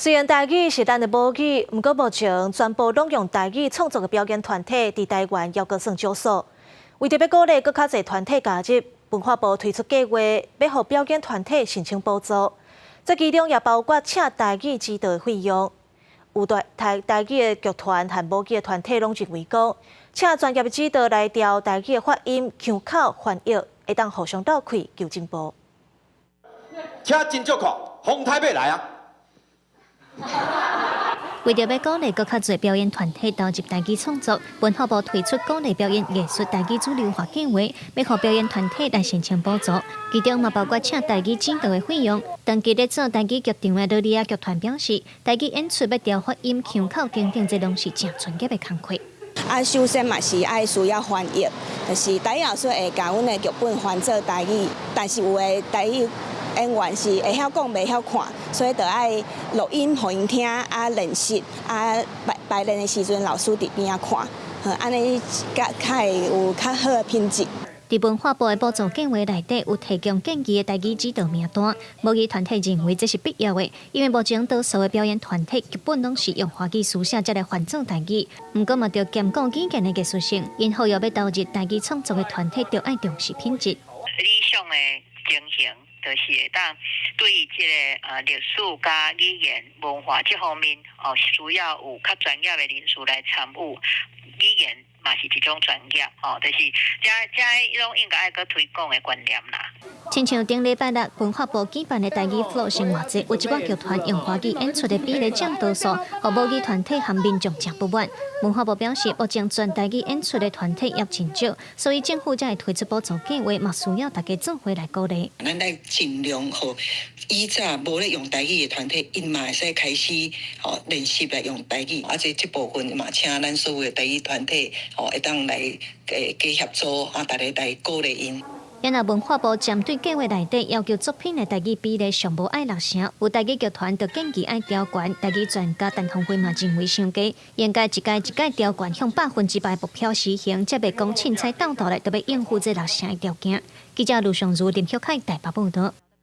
雖然台語是咱的母語，毋過目前全部攏用台語創作的表演團體，佇台灣猶閣算少數。為著欲鼓勵閣較濟團體加入，文化部推出計劃，欲予表演團體申請補助。這其中也包括請台語指導的費用。有台語的劇團和母語的團體攏認為講，請專業的指導來調台語的發音、腔口、翻譯，會當互相鬥氣求進步。請斟酌看，風颱欲來啊！為著欲鼓勵閣較濟表演團體投入台語創作，文化部推出鼓勵表演藝術台語主流化計劃，欲予表演團體來申請補助，其中嘛包括請台語指導的費用。長期咧做台語劇場的蘆里仔劇團表示，台語演出欲調發音、腔口等等，這攏是誠專業的工課。啊，首先嘛是愛需要翻譯，就是台語老師會共阮的劇本翻做台語，但是有的台語演員是會曉講，袂曉看，所以著愛錄音予𪜶聽，啊練習，啊排排練的時陣，老師佇邊仔看，按呢較較會有較好的品質。佇文化部的補助計劃內底有提供建議的台語指導名單，母語團體認為這是必要的，因為目前多數的表演團體基本攏是用華語書寫才來翻做台語，毋過嘛著兼顧語言的藝術性，𪜶呼籲欲投入台語創作的團體，著愛重視品質。理想的情形就是會當對這个歷史佮語言文化這方面哦，需要有較專業的人士來參與。語言嘛是一種專業，吼，就是這這攏應該愛閣推廣的觀念啦。親像頂禮拜六文化部舉辦的台語 Flow 生活節，有一寡劇團用華語演出的比例佔多數，予母語團體和民眾誠不滿。文化部表示，目前全台語演出的團體猶真少，所以政府才會推出補助計劃，嘛需要大家做伙來鼓勵。咱來盡量予以早無咧用台語的團體，𪜶嘛會使開始吼練習來用台語，啊，這這部分嘛，請咱所有的台語團體吼會當來加協助，啊，大家來鼓勵𪜶。然後文化部針對計劃內底要求作品的台語比例上無愛六成，有台語劇團就建議愛調懸，台語專家陳鴻輝嘛認為傷低，應該一屆一屆調懸向100%的目標實行，才袂講凊彩鬥鬥咧，著欲應付這六成的條件。記者盧尚如、林旭凱台北報導。